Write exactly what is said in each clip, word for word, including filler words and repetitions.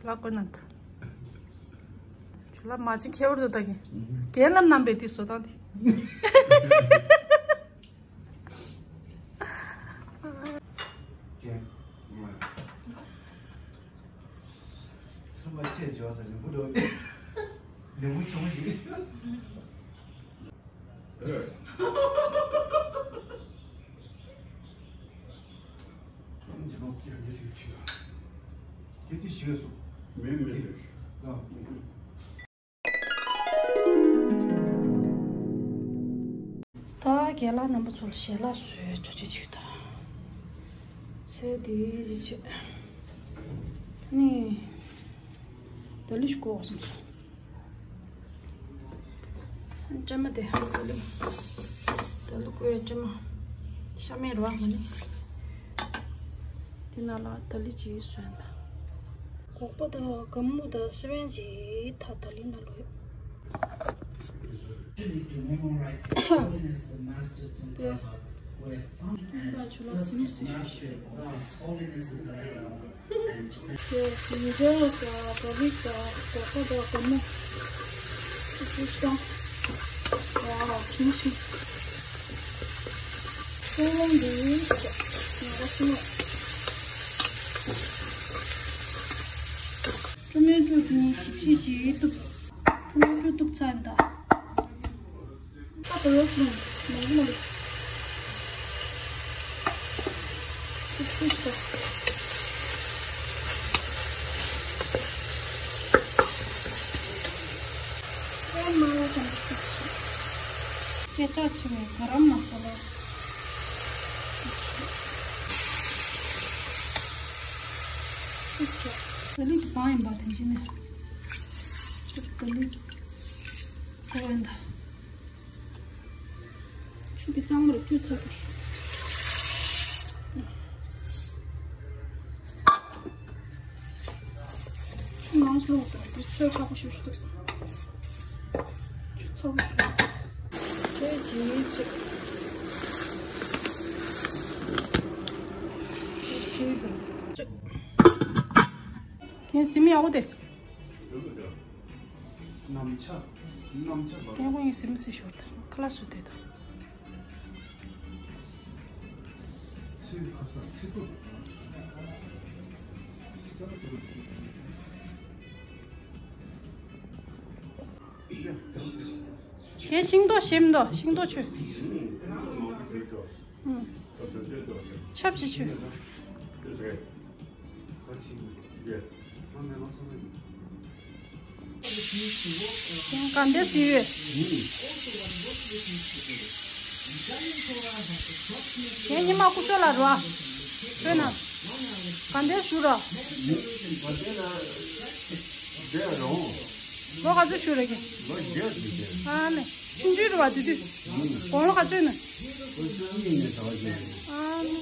ལ་བཀོད་ན་ད། ཁྱོད་ལ་མ་ཅིག་ཁྱད་པར་དུ་ད་གི། རྒན་ལམ་རྣམ་པའི་དེ་བཟོ་སྟངས་དེ། ཚང་མ་ཆེ་བྱོས་ཟེར་ནས་འབུ་འགྲོ། ལེགས་པོ་བྱུང་ཞིག་ད་རྒན་ལགས་རྣམ་པ་ཚོ་ལ་ཞལ་ལག་བཟོས་འགྲོ་རྒྱུ་ཅིག་ད། ཚེ་འདིའི་གཞིས་བྱེས་ནི་ད་ལུས་ཤིག་གོ་བ་སོང་སོང་། སྲན་མ་དེ་ད་ལུ་ད་ལུ་ཀོའི་སྲན་མ་ཤ་མེད་རོ་མ་ནི། དེ་ནང་ལ་ད་ལུ་ཅིག་སོན་ད། སྒོག་པ་དང་སྒ་སྨུག་དང་སི་པན་ཅིག་ད་ད་ལུ་ནང་ལོ་ཡོད། དེ་ད་ཆུ་ལ་སིམ་སིམ་ཞུ་ཞུ། ཡིན་འདྲ་ལ་ག་ག་ལི་ག་གོ་ཁ་ག་ག་མོ། ཅི་ཅི་སོང་། ཝའོ་ཁྱིམ་ཤིང་། ཁོང་འདི་ང་ག་སོང་། ཀྲུ་མེ་ཀྲུ་དེ་ཞིབ་ཞིབ་ཞིག་གཏུབ། ཀྲུ་མེ་ཀྲུ་གཏུབ་ཚར་ད། ད་དུ་ཡོད་སོང་། མང་པོ་མང་པོ། ཤུགས་ཤུགས་ཤུགས། ཨེ་མ་ལ་ཙམ་པོ་ཤུགས་ཤུགས། སྐད་གྲགས་ཆེ་བའི་ག་རམ་མ་ས་ལ། ཤུགས་ཤུགས། ད་ལུས་ཀྱི་བང་ཡིན་པ་དེ་འཇི་ནས། ད་ལུས་གོ་ཡིན་ད། ཆུ་གི་གཙང་མར་བཅུ་ཚ་གི། ཆུ་མང་སོང་ཙང་འདི་ཚོས་ཁག་པོ་ཞུ་ཞུ་འདུག་ཆུ་ཚ་པོ་ཞུ། ཁྱེད་ཀྱིས་ཆེ། ཁྱེད་སེམས་ཡག་པོ་དེ། ནམ་ཆ། ནམ་ཆ་བར། ཡང་ཁོང་ཡིན་སེམས་སེ་ཤོར་དང་ཁ་ལག་སུ་དེ་དང་། ཚེ་ཁ་ས་ཚེ་ཏོ། ཁྱེད་ཤིང་ཏོག་ཞིམ་ཏོག་ཤིང་ཏོག་ཆུ། ཆབ་ཅིག་ཆུ། གང་འདྲ་ཞིག་ཡོད། ངས་ཉི་མ་སྐུ་ཞོགས་ལ་རོ། ཁྱོད་ན། གང་འདྲ་ཞུ་རོ། ལོ་ག་ཚོད་ཞུ་རེ་གི། ལོ་བརྒྱད་ཅིག་རེད། ཨ་ནི། ཆུང་ཆུང་རེད་བ་དེ་དུས། དགུང་ལོ་ག་ཚོད་ནི། ཁོ་ཆུང་ངུ་ནས་ད་བར་བརྒྱད་ཅིག་རེད། ཨ་ནི།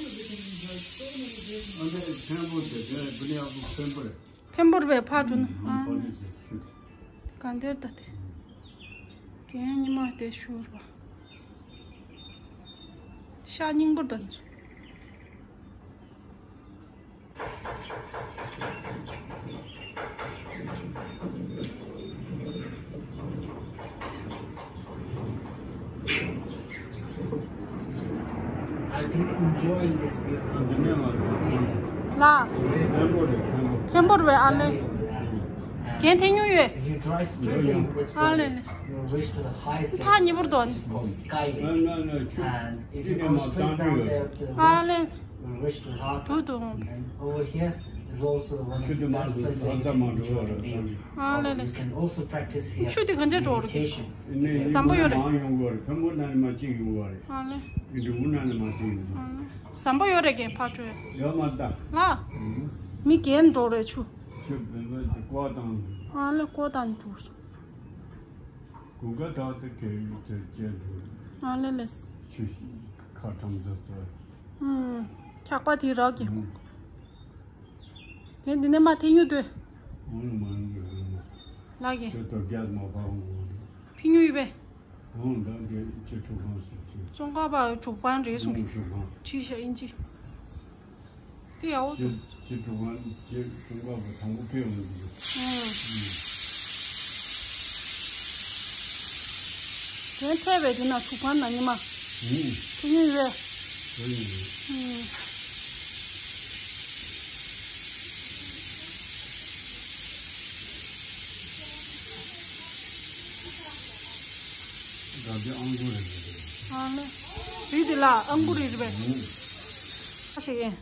ཨ་འདྲ་ཕན་པོ་དེ་དེ་བུ་ནི་ཨ་ཁུ་ཕན་པོ་རེད། ཕན་པོར་བས་ཕར་འགྲོ་ན་ཨ་ནི། གང་འདིར་ད་དེ། རྒན་ཉི་མ་དེ་ཤོར་བ། ཤ་སྙིང་པོར་ད་ཚོ། I think enjoying this beautiful ལ། ཕན་པོར་བས་ཨ་ལེ། རྒན་ཐལ་མྱུར་ཡོད། ཨ་ལེ་ལེ། མཐའ་གཉིས་པོར་དོན། ཨ་ལེ། དུ་དུ། ཨ་ལེ་ལེ། ཆུ་དེ་གང་འདྲ་འགྲོ་རེད། ཟམ་པ་ཡོད་རེད། ཨ་ལེ། ཟམ་པ་ཡོད་རེད་རྒན་ཕར་འགྲོ་ཡ། ལ། མི་རྒན་འགྲོ་རེད་ཆུ། ཆུ་བེམ་པོ་དེ་ཀོ་དང་། ཨ་ལེ་ཀོ་དང་འགྲོ། གུང་ཀ་དག་ཏུ་ཁེལ་ཡུལ་དུ་སྐྱེལ་འགྲོ། ཨ་ལེ་ལེ། ཆུ་ཁ་ཁྲམ་དུ་སོ། ཨུམ། འཁྱག་པ་དེ་རག་གི། ཨུམ། དེ་འདི་ནས་མ་ཐེ་ཉུ་དུ། ཨུམ་མ་ཡུ་ཡུ། ལགས་ཀྱི། དེ་ཏོ་རྒྱ་མ་པ་འོང་། ཕི་ཉུ་ཡི་བས། ཨུམ་ད་གེ་ཅི་ཁྲུ་ཁང་སུ་ཅི། ཙོང་ཁ་པ་གྲུག་པ་རེད་གསུངས། ཨུམ་གྲུག་པ། ཁྲི་ཤ་ཨིན་ཅི། ཏི་ཡའོ། ཅེ་ཅེ་ཀྲུང་ག་ཅེ་ཀྲུང་ག་གི་དང་པོ་ཕེབས་ཡོང་གི་འདུག་ཨང་། དེ་ཐེ་བའི་དེ་ན་ཚུགས་པ་ན་ཉི་མ། ཨང་། ཚུགས་ཉིན་རེད། ཨང་། ཨང་ལེ། རི་དེ་ལ་ཨང་བུ་རི་རི་བས། ཨང་། ཞེས་ཡིན།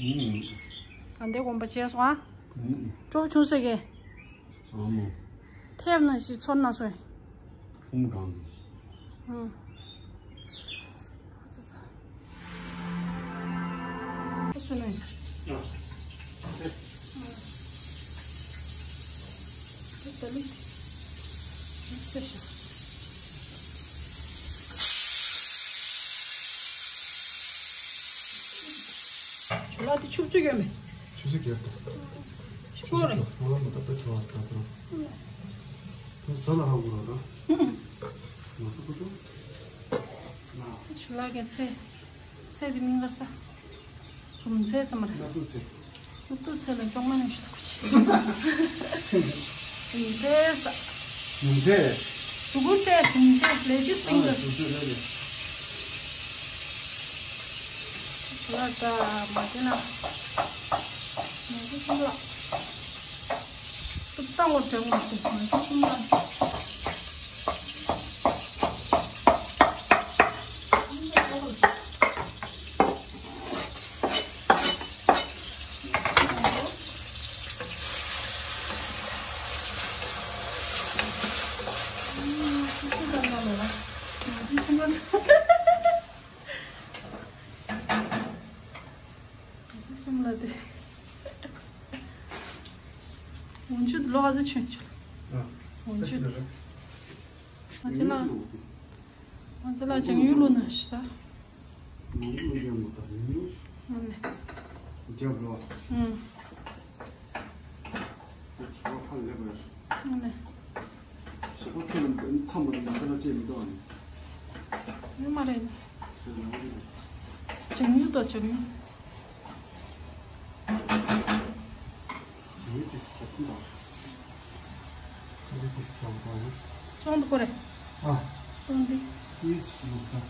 ཨང་། གང་དེ་གོམ་པ་བྱས་སོང་ཨ། ཨང་། སྤྲོ་བྱུང་ཟེར་གི། ཨ་མོ། ཐེབས་ན་ཞིག་ཚོར་ན་སོང་། ཨང་གང་། ཨང་། ཨ་ཙི་ཙི། ཨ་སུ་ནས། ཨ། ཚེ། ཨ་ད་ལི། ཨ་ཙི་ཤ། ཆུ་ལ་དེ་ཆུ་བཙུགས་ཡོད་མེད། ཆུ་ཚོད་བརྒྱད་དང་། ཆུ་ཚོད་ཆུ་ཚོད་ཧ་ལམ་ད་ལྟ་ཆུ་བ་ད་དུ། དུ་ས་ལ་ཧ་གོ་ར་ད། མ་ས་གོ་ཏོ། ཆུ་ལ་གི་ཚེ། ཚེ་དེ་མིང་ག་ས། ཟུམ་ཚེ་ས་མ་རེད། ན་ཏུ་ཚེ། ན་ཏུ་ཚེ་ལ་ཅོག་མ་ནི་ཞུ་ཐུག་ཆེ། ཟུམ་ཚེ་ས། ཟུམ་ཚེ། ཟུ་གུ་ཚེ་ཟུམ་ཚེ་ལེ་ཇི་སི་ཕིང་གར། ཟུམ་ཚེ་ལེ་ཇི། ཆུ་ལ་ད་མ་ཅི་ན། མ་ཅི་ཆུ་ལ། ཏུ་ཏང་བ་དྲན་མ་ཐུབ་མ་ཅི་ཆུ་ལ། འོན་ཆུ་ལོ་ག་ཚོད་ཆུན་ཆུ། འོན་ཆུ། ང་ཚོ་ལ། ང་ཚོ་ལ་ཅང་ཡུལ་ལོ་ན་ཤི་ས། ཨང་། ཨང་། ཡོད་མ་རེད། ཅང་ཡུལ་དང་ཅང་ཡུལ། ཅང་ཡུལ་དེ་སི་ཁ་ཐུན་དང་། ཅང་ཡུལ་དེ་སི་ཁ་ཐུན་དང་། ཅང་དུ་གོ་རེད། ཨ། ཅང་དེ། དེ་སི་ཁ་ཐུན་དང་།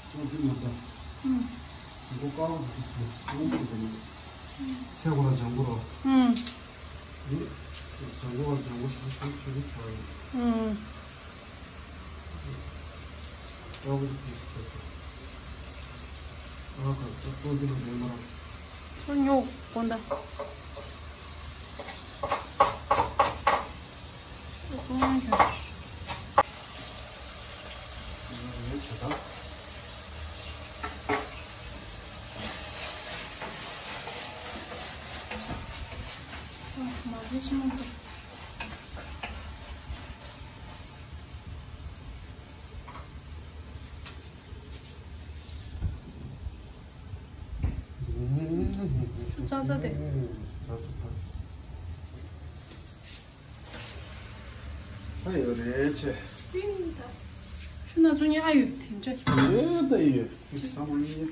ཅང་དེ་མ་དང་། ཨུམ། མགོ་དཀར་པོ་དེ་སི་ཁ་ཐུན་དང་། ཚེ་གོ་ལ་ཅང་གོ་རོ། ཨུམ། དེ། ཅང་གོ་བ་ཅང་གོ་ཞིག་ཞིག་ཞིག་ཞིག་ཆོག་ཡོད། ཨུམ། ཁོ་ཉོ་དགོས་འདའ། མ་བཟོས་ཤི་མ་འདུག་ཆུ་ཚ་ཚ་དེ། ཨ་ཡོད་རེད་ཆེ། ཆུ་སྣ་ཚོགས་ཉི་ཨ་ཡོད་དེ་འདྲ། ཡོད་ད་ཡོད། ས་མ་ཡིན།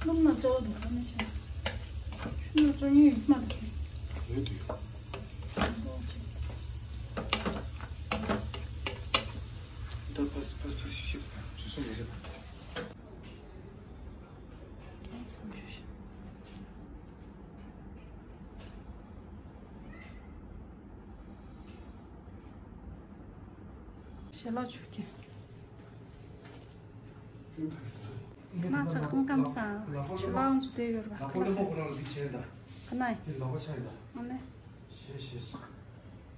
སྣུམ་ན་གཙོ་བོ་འདུག་ཁ་ནས་ཆེ། ཆུ་ན་གཙོ་ཉུང་ཡིན་མ་འདུག་ཡོད་དུ་ཡོད། ད་ཕ་སི་ཕ་སི་ཕ་སི་ཞིག་ཞིག་དང་ཆུ་སོ་མི་རེད་དང་། ཞལ་ལག་མཆོད་ཀྱི། མ་ཚ་ཁང་ཁམས་སང་ཆུ་ལའང་ཚུ་དེ་ཡོད་ར་ཁ་ལ་སང་ཁ་ནའི། ཞེས་ཞེས་སུ།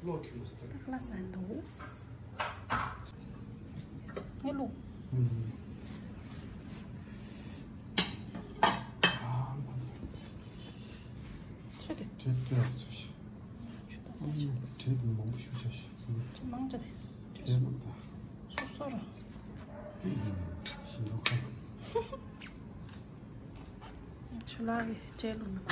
གློག་ཁྱུག་མ་སྟེ། ཁ་ལ་སང་འདུག་ངས་བླུགས། ཆུ་དེ། དྲེད་དཔེ་ཚུ་ཞིག་ཆུ་དང་ད་ཆ། དྲེད་མང་པོ་ཞིག་ཆ་ཞིག་དྲེད་མང་ཆ་དེ། དྲེད་མང་ད། སོ་སོ་ར། ཞིང་འབྲོག་ཁ། ཆུ་ལ་བའི་ལྕེ་ལུང་ནི་མ།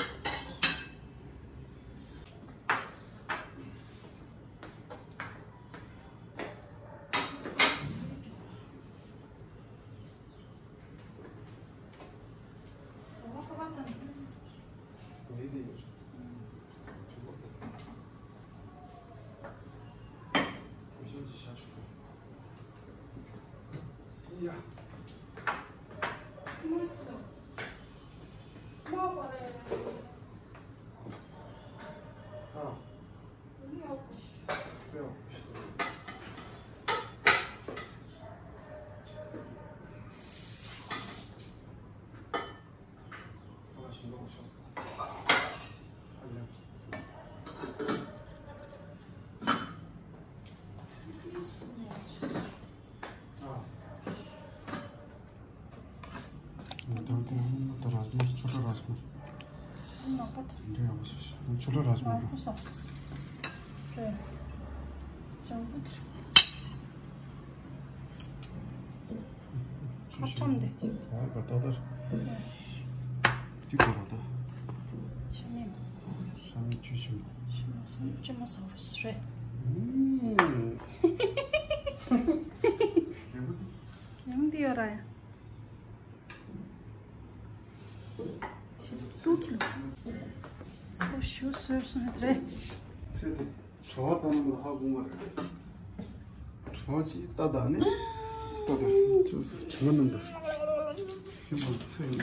ཡ། ཨ། छोटा राजमा। छोटा राजमा। ཁ་ཁྲམ་དེ། ཨ་ད་ལྟ་དེ་གོ་ར་ད། ཤ་མེད། ཤ་མེད་ཆུ་ཆུ། ཤ་མེད་ཆུ་མ་ཟ་རུ་རེད། ཡང་འདི་ཡོད་ར་ཡ། ཤ་ཏུ་ཁྱི་ལོ། སོ་ཞུ་སོ་སོ་རེད། ཚེ་དེ། བྲོ་བ་ལྟ་ན་མ་ཧ་གོ་མ་རེད། བྲོ་བ་ཅིག་ལྟ་དང་ནི། ལྟ་དང་། བྲོ་བ་ནམ་དུ། ཤི་མ་ཚེ་ཡིན།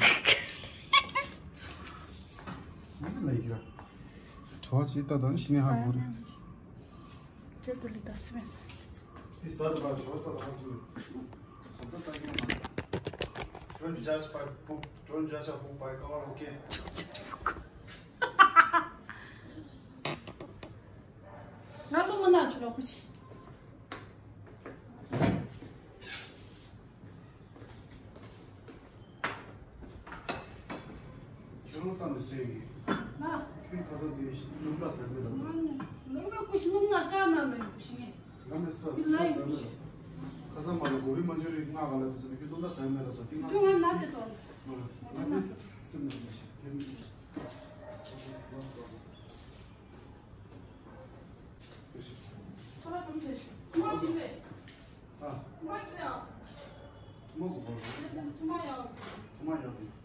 མ་ལ་ཡིག་ར། བྲོ་བ་ཅིག་ལྟ་དང་ཤི་ནས་ཧ་གོ་རེད། ཅེ་ཏུ་ལི་ད་སི་མེ་ས། དེ་ས་དུ་བ་བྲོ་བ་ལྟ་དང་ཧ་གོ་རེད། སོ་ད་ལྟ་ཡིན་མ། བྲོ་འཇའ་ཆ་པ་པུ། བྲོ་འཇའ་ཆ་པུ་པ་ཀ་བ་ལོ་ཀེ། ང་ལོ་མ་ན་ཆུ་ལོ་ཁུ་ཆི། ཁྱེད་རང་ལྟ་ནས་སོན་གི། ང་། ཁྱོད་ཁ་སང་དེ་སྣུམ་ལ་ཟ་མེད་ལ། ང་ནི་ལོ་མ་ཁུ་ཆི་སྣུམ་ན་ཅག་ན་ལོ་ཁུ་ཆི་ངས། ང་མེད་ས་ཁ་ཟ་མེད་ལ། ཁ་སང་མ་ལ་གོ་བི་མ་འཇོ་རི་ང་ག་ལ་དུ་ཟ་མེད་ཁྱོད་སྣུམ་ལ་ཟ་མེད་ལ་ཟ་དེ་ང་། ཁྱོད་ང་ན་དེ་ཏོ། ང་ང་ན་དེ་སེམས་ནང་མ་ཤེས་ཁྱེད་མི་ཤེས། ཁོ་ར་ཁྲོམ་ཆེ་ཞིག་ཁོ་མ་ཅིག་རེད། ཨ། ཁོ་མ་ཅིག་རེད་ཨ། ཁོ་མ་གོ་བ་རེད། ཁོ་མ་ཡག་ཁོ་མ་ཡག་རེད།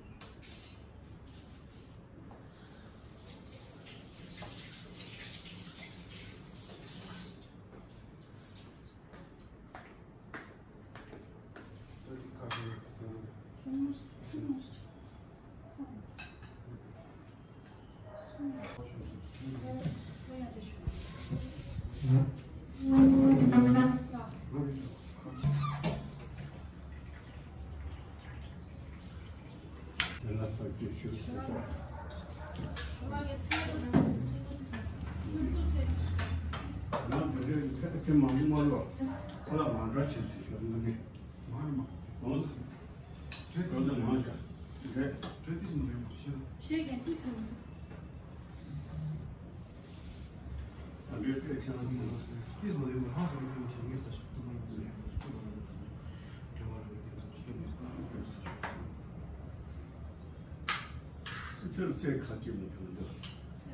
ཚེ་ཚེ་ཁ་ཅིག་མི་ཐུབ་འདུག་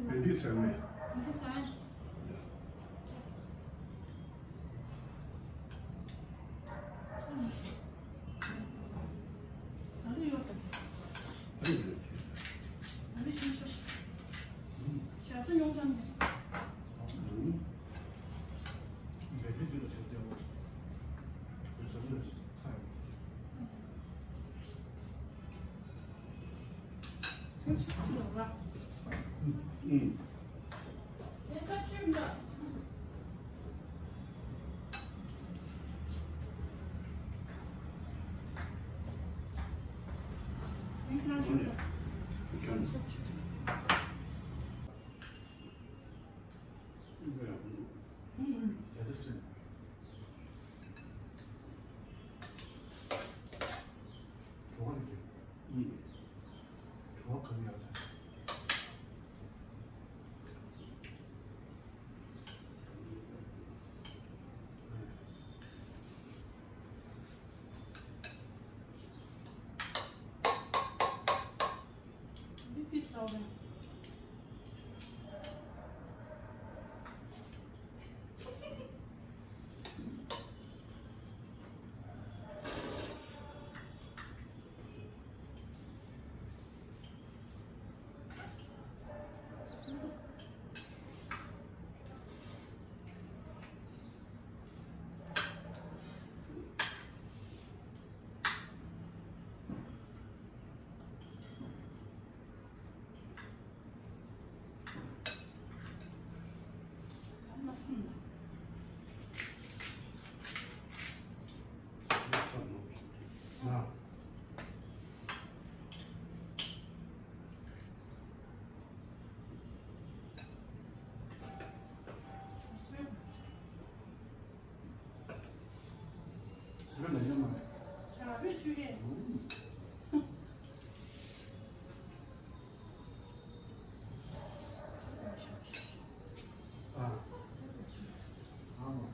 མི་འདི་ཚེ་མེད། ཟི་ར་ལ་ཡོད་མ་རེད། ཞྭ་བོད་ཆུ་ཡས། ཨ། ཨ་མ།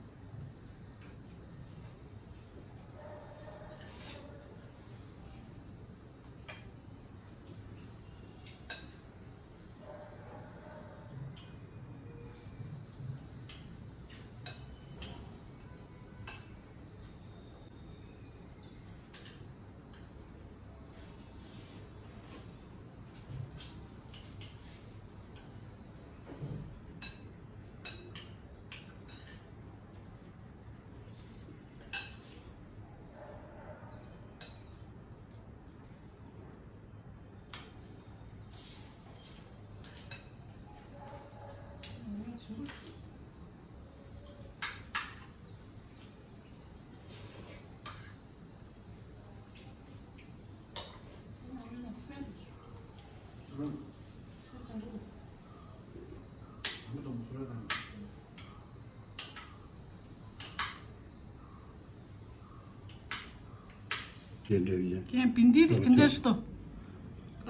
དེ་འདྲ་ཡིན། ཁྱེད་བིན་དི་རེད། ཁྱེད་འདྲ་ཞིག་ཏོ།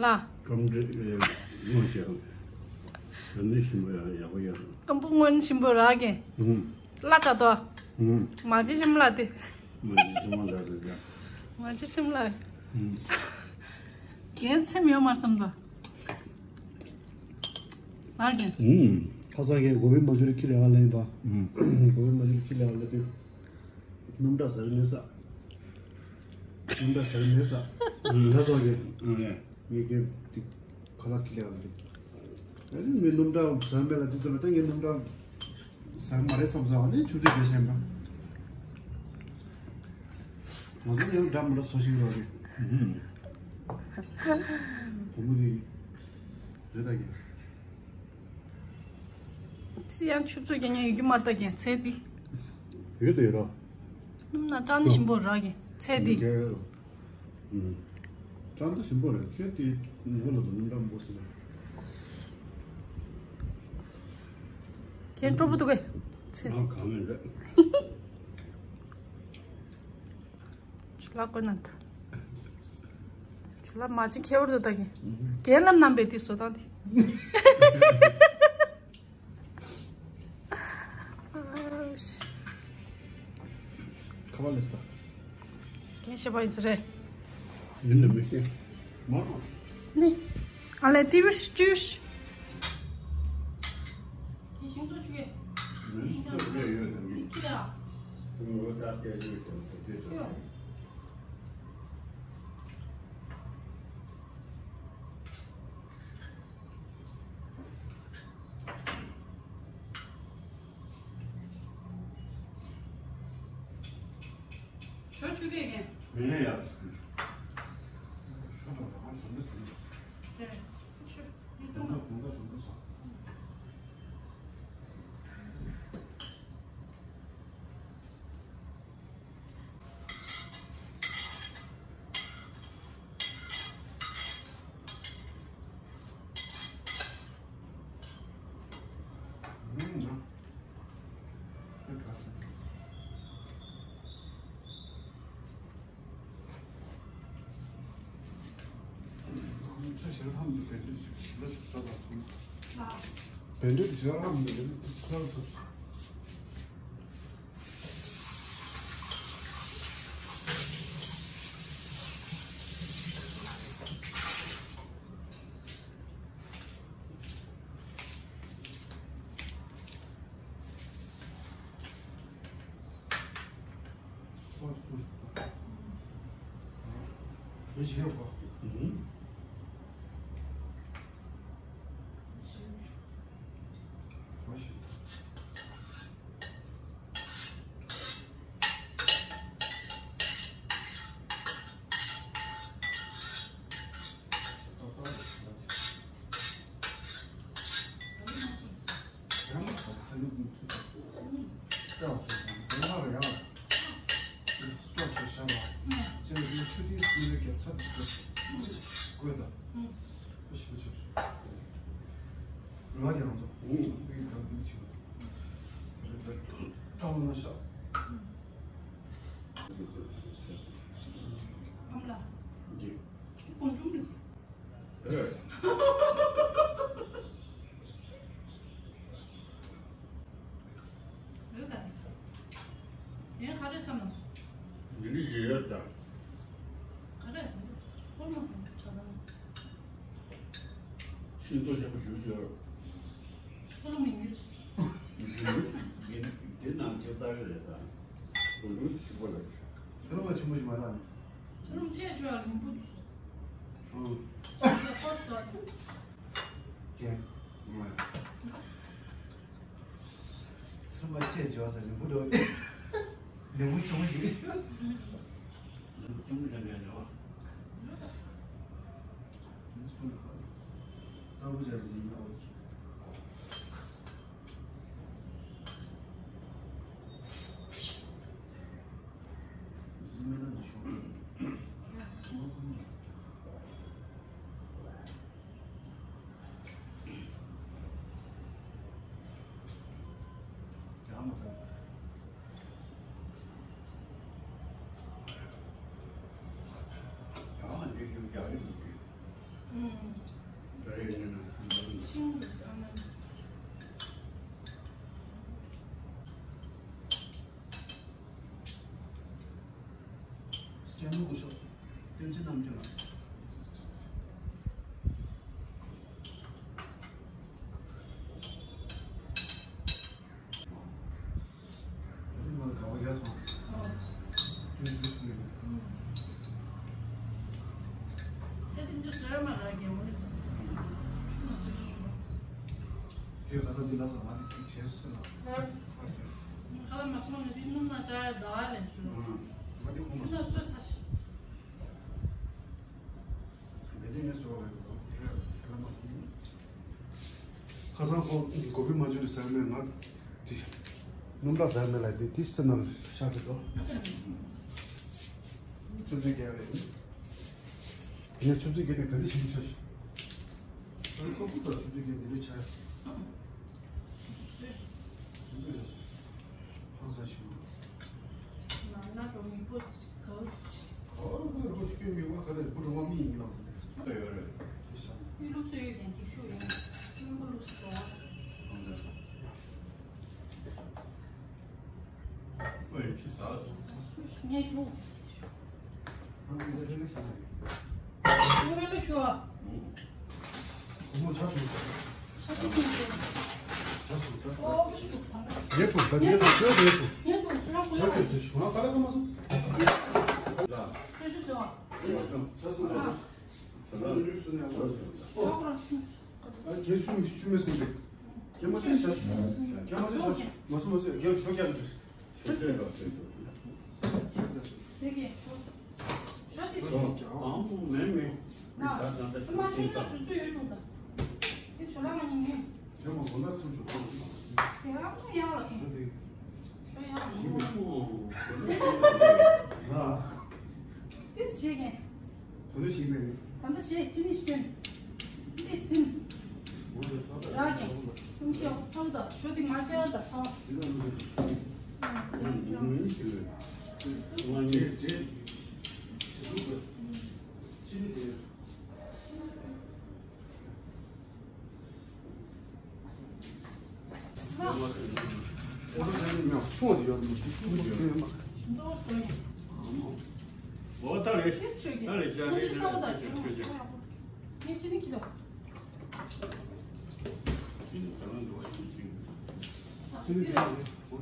ལ། སྐམ་འདྲ་ཡང་སྔོན་ཞིག་ལ། ད་ནི་ཞིམ་པོ་ཡག་ཡག་པོ་ཡག་སྐམ་པོ་སྔོན་ཞིམ་པོ་རག་གི། ཨུམ། ལ་ད་དོ། ཨུམ། མ་ཅི་ཞིམ་ལ་དེ། མ་ཅི་ཞིམ་ལ་དེ་ཡ། མ་ཅི་ཞིམ་ལ། ཨུམ། ངས་སེམས་ཡོད་མ་བསམ་དོ། ཨ་གི། ཨུམ། ཁ་སང་གི་གོ་བི་མ་ཅུ་རི་ཁྱི་ལས་ཀ་ལེན་པ། ཨུམ། གོ་བི་མ་ཅུ་རི་ཁྱི་ལས་ཀ་ལེན་དུས། སྣུམ་འདྲ་ཟ་རི་མེད་ས། སྣུམ་འདྲ་ཟ་རི་མེད་ས། ཨུམ། ལ་སོགས་ཀྱི། ཨུམ། ངས་ཀྱི་དེ་ཁ་ལག་ཁྱི་ལས་ཀ་ལེན་དུས། ཨ་ནི་མི་སྣུམ་འདྲ་ཟ་མེད་ལ་དུས་ཚོད་ལ་ད་ངས་སྣུམ་འདྲ་ཟ་མ་རེད་བསམ་ས་ཨ་ནི་ཆུ་ཚོད་བརྒྱད་ཤེས་པ། ང་ཚོ་ཡང་འདྲ་མི་འདྲ་བཟོ་ཤེས་རོགས་རེད། ཨུམ། བུ་མོ་དེ་རེད་ད་གི། དེ་ཡང་ཆུ་ཚོད་བརྒྱད་ཉལ་ཡོད་ཀྱི་མ་རེད་ད་གི་ཚལ་དེ། ཡོད་དེ་ཡོད་ར། སྣུམ་ན་སྐྲངས་ནི་ཞིམ་པོ་རག་གི་ཚལ་དེ། ཨུམ། སྐྲངས་ད་ཞིམ་པོ་རེད། ཁྱོད་དེ་ངོ་ལ་དུ་སྣུམ་སྐྲངས་པོ་ཟེར། ཁྱེད་སྤྲོ་པོ་འདུག་གས་ཚལ་དེ། ང་གང་མེད་རེད། ཆུ་ལག་གོན་ན་ད། ཆུ་ལག་མ་ཅིག་ཁྱེར་བར་དུ་ད་གི། རྒན་ལམ་རྣམ་པའི་དེ་བཟོ་སྟངས་དེ། ཁ་བ་ལེགས་པ། རྒན་ཤེས་པ་ཡིན་ས་རེད། ཡིན་ནི་མི་ཤེས། མ་རེད། ནི། ཨ་ལས་ཏི་བི་ཤི་ཅུ་ཤི། ཁྱེད་ཤིང་ཏོག་ཆུ་གས། མི་ཤིང་ཏོག་ཆུ་གས་ཡོད་དམ་མི། ཁྱེད་ཨ། ཁྱོད་ངོ་ལྟ་སྐད་ཡོད་ཤོག་ཏུ་དེ་ལྟ། ཁྱོད། ཁྱོད་ཆུ་གས་ངས། མི་ཡ་ཡ། ཤོག་ཏུ་རང་ཞིང་ཏོག་ཆུ་གས། རེད། ཆུ། ཡིན་དུ་མ། དུང་དུང་ཞིང་ཏོག་ཆུ། འདི་འདྲ་ཞིག་ཡོད་ད། ག་རེ། ཁོ་མོ་ཆ་ཚང་། ཤིང་ཏོག་ཆེན་པོ་ཞིག་ཡོད། ཁོ་ལོ་མི་ཡོད། འདི་ནང་ཆེ་ལྟ་གི་རེད་ད། འདི་ལུགས་ཆེ་པོ་ལ། ཁོ་ལོ་མ་ཆེན་པོ་ཞིག་མ་རག་ནས། ཁོ་ལོ་མ་ཆེ་ཆུ་ཡང་ལིང་པོ་འདུག་ཨང་། ཁོ་ལོ་ཁོ་ལོ། ཀྱེ། ང་། ཚུར་མ་ཆད་འཇོག་ས་ལེན་བུ་འགྲོ། ལེན་བུ་ཆུང་ཞིག་ལེན་བུ་ཆུང་ཞིག་ལེན་ནས་བ། ལྟ་བུ་བྱ་བ་ཞིག་ཡིན་ཨོ། སྲས་མོ་སྐུ་ཞབས་བསྟན་འཛིན་རྣམ་དཔྱོད་ལགས། ཁྱེད་ཁ་སང་འདི་ལ་སོང་ང་བྱས་སུ་སེམས་ལ། ཁ་ལ་མ་སོང་ནས་འདི་སྣུམ་ན་ཅར་ད་ལན་ཆུ་ལ། ཆུ་ན་ཚོད་ཚ་ཞིག་ཁ་སང་ཁོ་གོ་བི་མ་འཇུ་རི་ཟེར་མེད་ང་དེ་སྣུམ་ར་ཟེར་མེད་ལ་དེ་དེ་སེམས་ལ་ཤ་དེ་དོ། ཆུ་ཚོད་བརྒྱད་རེད། ངས་ཆུ་ཚོད་བརྒྱད་ནས་ག་འདྲ་ཞིག་ཆོག་ཤིག་ཨ་ཁོ་ཁོ་ད་ཆུ་ཚོད་བརྒྱད་འདི་འདྲ་ཆགས། ཧང་སང་ཞིག་ང་ན་རོ་མི་པོ་ག་བ། ཨོ་ཁོ་རོ་ཆུ་ཁྱོད་མི་བ་ག་རེ་བུ་རུ་བ་མི་ཡིན་ལ། ཡོད་རེད། དེ་ཤ་ནི་ལུགས་སྲོལ་ཡོད་ཀྱང་འགྱིག་ཤུགས་ཡོད་ན་ཀྲུང་གོ་ལུགས་སྲོལ་དོ། ཨོ་ཡོད་ཆུ་ཟ། ངས་ཀྲུང་། ངས་ལ་ཞུ་བ། ཁོ་མོ་ཆ་ཚང་། ཆ་ཚང་ཆ་ཚང་། ཨོ་ཀྲུང་ད། ངས་ཀྲུང་ད་ངས་ཀྲུང་ངས་ཀྲུང་ངས་ཀྲུང་ཁྱེད་རང་ཁོ་ལ་ཆ་ཚང་ཟེར་ཞུ་ང་ག་ལ་ག་མ་སོང་། སོ་སོ་སོ། ཆ་ཚང་ཆ་ཚང་། ལུས་སུ་ནས་ཨོ། ཨ་རྒན་ཆུ་མི་ཆུ་མེད་སོང་རེད། རྒན་མ་ཚོས་བྱ་ཞུ། རྒན་མ་ཚོས་བྱ་ཞུ། མ་སོང་མ་སོང་རྒན་ཞོ་རྒྱག་གི་འདྲ། ཞོ་རྒྱག་གི་འདྲ། ཞོ་རྒྱག་གི་འདྲ། ཞོ་དེ་ཞོ། ཨང་མེ་མེ། ན། ཨ་མ་ཆུ་ཚོད་དུས་ཚོད་ཡོད་འགྲོ་ད། སི་ཞོ་ལ་ང་ཉིན་ཉོས། རྒན་མ་མགོ་ན་ཐུག་ཆོག་ཐུག་ཆོག་དེ་ཨ་མ་ཡག་ལ་ཞོ་དེ། ཞོ་ཡག་ལ་ཞོ། ང་། དེ་ཞེ་གན། དོ་ནི་ཞིག་མེད་ནི། ད་ལྟ་ཞེ་ཅི་ནི་སྐྱོན། འདི་སིམ། རག་གི་ཁུམ་ཤེས་ཚོགས་དང་ཞོ་དེ་མ་ཆེ་བར་དང་ཚོགས། ཆུང་བ་དེ་ཡོད་མ་ཆུང་བ་དེ་ཡོད་མ། ཨོ་ད་རེད། ད་རེད་ཤ་རེད་ཤ་རེད་ཤ་རེད། ངས་ཅི་ནི་ཁྱི་ལ། ཅི་ནི་ད་ལན་འགྲོ་བ་ཅི་ཅི། ཨ་འདི་ལ་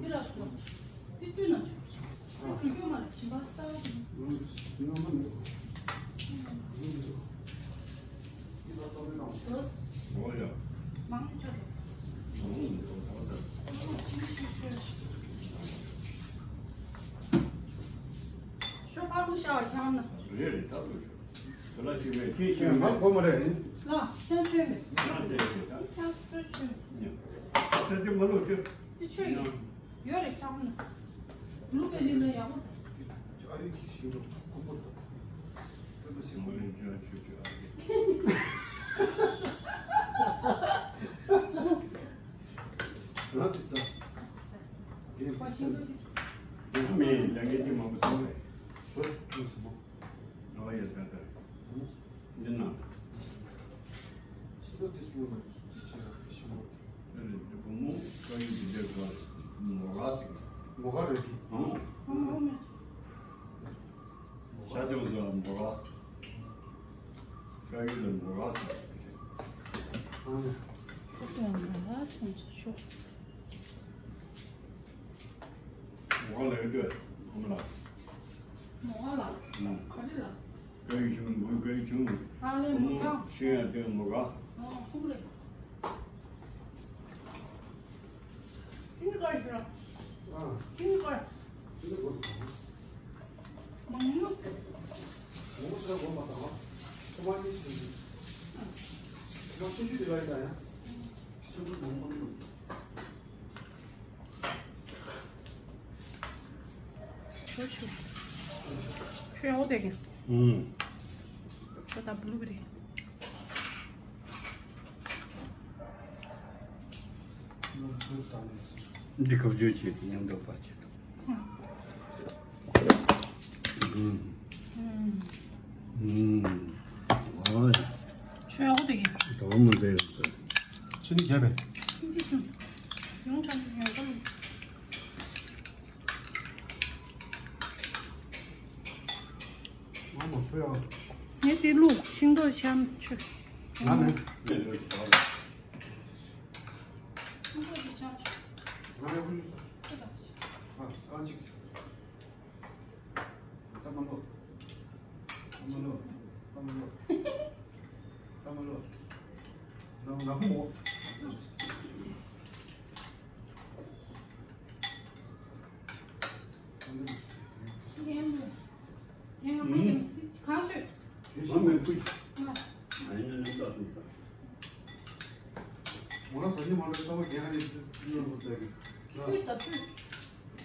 འདི་ལ་སོ། འདི་བཀྲུས་ན་ཆོག་འདི་བཀྲུས་རྒྱུ་མ་རེད་ཞིམ་པ་ས། ང་མ་ནི། ང་མི་འདུག་འདི་ལ་རྩ་བའི་ནང་། ལོས། ཨོ་ཡ། མང་ཆོག་ཤོ་ཕར་བུ་ཤ་བ་ཁྱང་ན། རེད་རེད་ད་བུ་ཤ། དེ་ལ་ཞིག་རེད་ཁྱེད་ཤེས་ང་གོ་མ་རེད། ལ་ཁྱང་ཆོས་མེད། ང་དེ་རེད་ད། ཁྱང་སུ་ཆོས་མེད། ད་དེ་མ་ལོ་དེ། དེ་ཆོས་ཡིན། ཡོད་རེད་ཁྱང་ན། ལུག་པའི་ལི་ལ་ཡག་པོ། ཨ་རིག་ཤིང་ཏོག་ཁོག་པོ་དང་། ཨ་མ་སེམས་པ་རིན་ཅན་ཆོས་ཆོས་ཨ་རིག་རང་དེ་ས། དེ་ས། དེ་མེད་ཡང་ངས་དེ་མང་པོ་ཟ་བས། ཞོ་ཐུག་སི་མོ། ཨ་ཡ་ད་ད། འདི་ན། ཤིང་ཏོག་དེ་སུ་ཡོད་མ་རེད་སུ་ཅི་བྱས་ན་ཤིང་ཏོག་དེ། ཨ་རེད་དེ་བུ་མོ་ཀ་ཡུ་དེ་འདྲ་ག་མོ་ག་ཟིག་མོ་ག་རེད་དེ། ཨང་། ཨ་མ་ཨ་མ། མོ་ར། ཤ་ཡུལ་ལ་མོ་ར་ཟེར་བ་རེད། ཨ་ནི། ཤོག་དང་མོ་ར་ཟེར་ཚོ་ཤོག་མོ་ར་ལ་ཡོད་དུས་ཨ་མ་ལ། མོ་ར་ལ། ཨང་། ག་རེ་ལ། ཀ་ཡུ་ཆུང་མོ་ཀ་ཡུ་ཆུང་། ཨ་ལེ་མོ་ཁ། ཤེས་ཡ་དེ་མོ་ར། ཨང་གསུང་རེད། ཁྱེད་ཀྱི་ཀར་ཞུ་ར། ཨ། ཁྱེད་ཀྱི་ཀར། ཁྱེད་ཀྱི་ཀར། མང་ཉུང་། མང་ཆེ་བ་མ་དང་། ཁོ་མ་ཉེས་ཞུ། ཁོ་མ་ཤེས་རྒྱུ་དེ་ལ་ཡིན་ད་ཡང་། ཤེས་རྒྱུ་མང་མང་ཉུང་། ཁྱོད་ཆུ། ཁྱོད་ཡང་འོ་དེ་གི། ཨུམ། ཁྱོད་ད་བླུག་གི་རེད། འདི་ཁ་བརྗོད་བྱེད་དུ་མཉམ་འགྲོགས་པ་བྱེད་དུ། ཨུམ། ཨུམ། ཨུམ། ཨོ། ཁྱོད་ཡག་པོ་འདུག་གི། དོ་མོ་དེ་ཡོད་ས། ཕྱི་ནི་རྒྱབ་པས། ཕྱིན་ཅི་ཕྱིན། ཡོང་ཆ་ཡོང་ཆ། ང་མ་ཚོ་ཡང་། ངས་དེ་བླུགས་ཤིང་ཏོག་ཆམ་ཆུ། ང་མེད། ཤིང་ཏོག་གི་ཆམ་ཆུ། ང་ཡང་བླུགས་སོང་། ཨ་རྐང་གཅིག་ད་མ་ལོ། ད་མ་ལོ། ད་མ་ལོ། ད་མ་ལོ། ང་ང་ཁོ་མོ།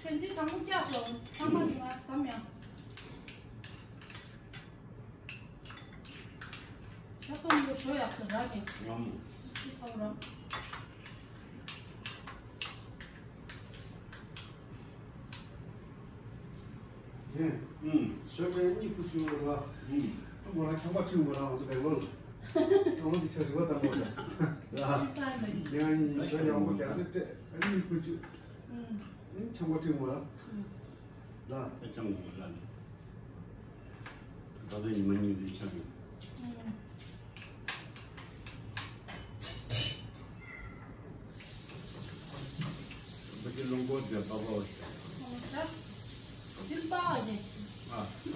ཁན་ཚན་དང་པོ་བཀྱག་སོང་། ཚང་མ་ང་ཟམ་ཡང་། ཤ་སྟོང་དུ་ཞོ་ཡག་སུ་རག་གི། ངམ། ཅི་ཚང་ར། ཡེ། ཨུམ། ཞོ་ཀྲེ་གཉིས་ཁུ་བཅུ་ར། ཨུམ། ཨ་མོ་ར་ཁྱང་པ་ཁྲིའུ་མོ་ར་ང་ཚོ་བེང་ལོར་ལ། ཨ་མོ་འདི་ཆ་རི་བ་དང་པོ་ར། ཡ། ཡ་ཡིན་ཞོ་ཡག་པོ་རྒྱ་ཚད་སྤྲད་ཨ་གཉིས་ཁུ་བཅུ། ཨུམ། ཁྱང་པ་ཁྲིའུ་མོ་ར། ཨུམ། ལ། ཨེ་ཅང་ངོ་ལ་ནི། ད་ཚོད་ཉི་མ་གཉིས་རེ་ཆགས་ཡོད། ཨུམ། བུ་ཅི་ལོང་གོ་རྒྱ་པ་པ་བ་ཞིག་ཨོ་ད། དིལ་པ་ཨ་ཡེ། ཨ། པ་པ།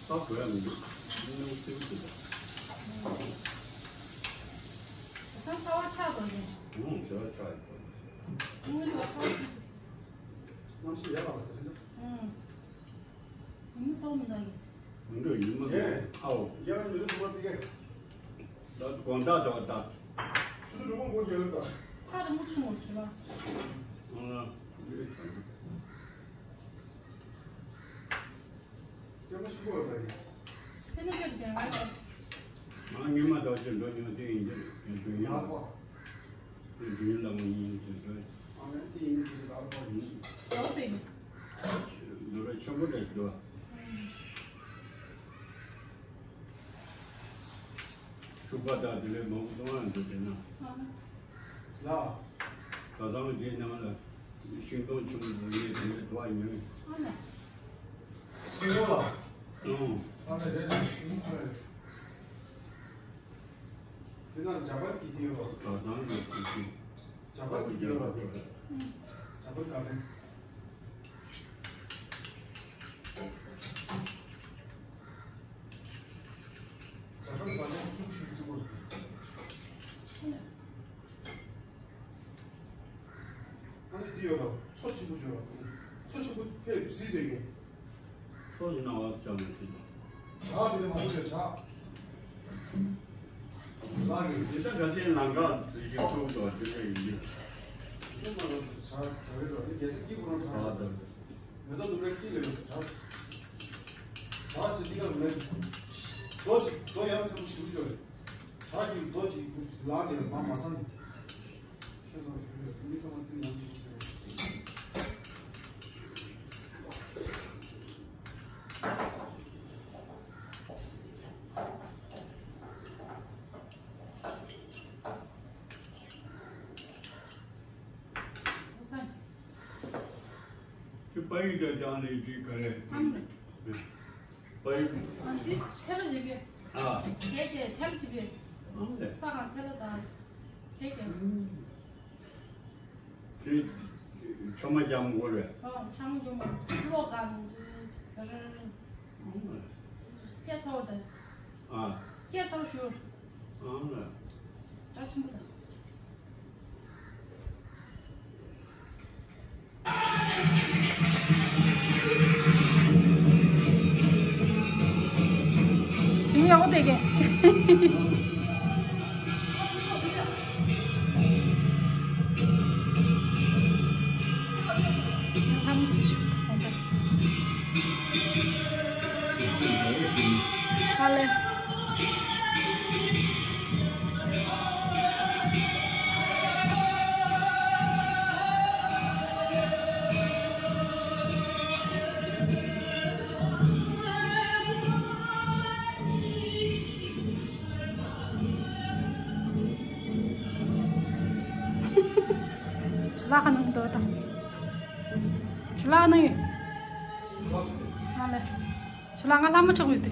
པ་གོ་ཡ་མི་འདུག་མི་ནང་སེའུ་ཅི་ད། ཨ་སང་ཁ་བ་ཆགས་དོ་ཡེ། ཨུང་ཞོ་ཆགས་ཡོད། ཨུང་ལི་བ་ཚ་བ་ཞིག་གནམ་གཤིས་ཡག་པ་དེ་རེད། ཨུང་། ཡིན་ཚོགས་མི་འདུག་ཡིན། མི་འདུག་ཡིན་མི་འདུག་ཨའོ། ཡང་མི་འདུག་ཐུག་པ་དེ་གས། ད་དགོང་དག་འདྲ་བ་ད། ཆུ་ཚོད་དྲུག་པ་འགོ་རྒྱག་ལ་ད། ཁ་རི་མོ་ཆུ་ངོ་ཆུ་ལ། ཨང་ལ། འདི་རེད་ཤག་ཀྱེ་མ་ཆུ་བོ་ལ་ད་ཡིན། དེ་ནི་ཁྱོད་རྒྱ་ང་ལ། ང་ཉི་མ་ད་ཅི་འགྲོ་ཉི་མ་དེ་ཡིན་གྱི་རེད་ཡིན་དུ་ཡིན་ལ། ཡག་པོ། དེ་དུས་ལ་མ་ཡིན་དུས་འགྲོ། ཨ་མ་དེ་ཡིན་དུས་ལ་པ་ཡིན། ཡོད་དེ། འདི་རུ་ཆེན་པོ་རེད་འདུག་ཤུག་པ་དང་དེ་ལས་མང་པོ་གཏོང་ཡང་འདུག་དེ་ན། ལ། ད་ཐང་རྗེས་ནང་ལ་ཤིང་སྡོང་ཆེན་པོ་འདུག་ངས་དེ་འདྲའི་དུ་བ་ཉོས། ཤིང་སྡོང་ལ། ཨང་། ཨ་ནི་རེད་རེད་ཤིང་སྡོང་རེད། དེ་ན་ཇ་པར་གྱི་དེ་ཡོད། གྲྭ་ཚང་གི་དེ་དེ། ཇ་པར་གྱི་དེ་ཡོད་ར་དེ། ཇ་པར་ག་རེ། ཇ་པར་ག་རེ་ཁྱུག་ཤུག་ཅིག་པོ། ཨ་ནི་དེ་ཡོད་ར་མཚོ་ཆེན་པོ་ཅིག་ཡོད་ར། མཚོ་ཆེན་པོ་ཕེབས་སྲིད་ཟེར་གི། སོ་ཡིན་ན་བ་སུ་ཅང་མི་ཚུད་པ། བྲག་དེ་ནི་མ་འོངས་པའི་བྲག་ལགས་ཀྱི། དེ་ས་ག་ཅན་ལང་ཀ་དེ་ཞིག་ཐུག་ཏོ་དེ་འདྲ་ཡིན་གྱི། དེ་མ་ལོ་བྲག་ག་རེ་རོ་དེ་རྒྱལ་སྲས་སྐྱིད་པོ་རང་བྲག་བྲག་དང་། མེ་ཏོག་ནུབ་རའི་དཀྱིལ་ལ་ཡོད་པའི་བྲག་བྲག་ཅིག་འདི་ག་མེད། རྡོ་ཅིག་རྡོ་ཡང་ཚ་པོ་ཞིག་འབྱོར་རེད། བྲག་གི་རྡོ་ཅིག་ལངས་ནས་མ་མ་སང་། ཁྱེད་ཚོ་ཞུ་ཡོད་མི་ཚང་མ་དེ་ནང་ཞིག་ཟེར། ཁྱོད་པ་ཡིག་དང་ཀྱང་ལས་ཀྱི་ག་རེ། ཨམ་རེད། པ་ ཨ་འདི་ཐལ་བ་བྱེད་པས། ཨ། ཁྱེད་ཀྱིས་ཐལ་བྱེད་པས། ཨང་ལས། ས་གང་ཐལ་བ་དང་། ཁྱེད་ཀྱིས། ཁྱེད་ཆོ་མ་རྒྱག་མོ་གོ་རེད། ཨོ་ཆ་མོ་རྒྱུ་མ་གློག་གང་ད་ར་ར། ཨང་ལས། སྐད་ཚོར་དང་། ཨ། སྐད་ཚོར་ཞུ། ཨང་ལས། ད་ཆེན་པོ་དང་། སིང་ཡག་པོ་བསྡད་ཀྱི། ལྷ་མོ་སི་ཞུ་ཐོག་ད། ཧ་ལས། ཇུ་ལག་ག་ནང་འདུག་དང་། ཇུ་ལག་ག་ནང་ཡོད། ང་ལ། ཇུ་ལག་ང་ལྷ་མོ་ཆགས་ཡོད་དེ།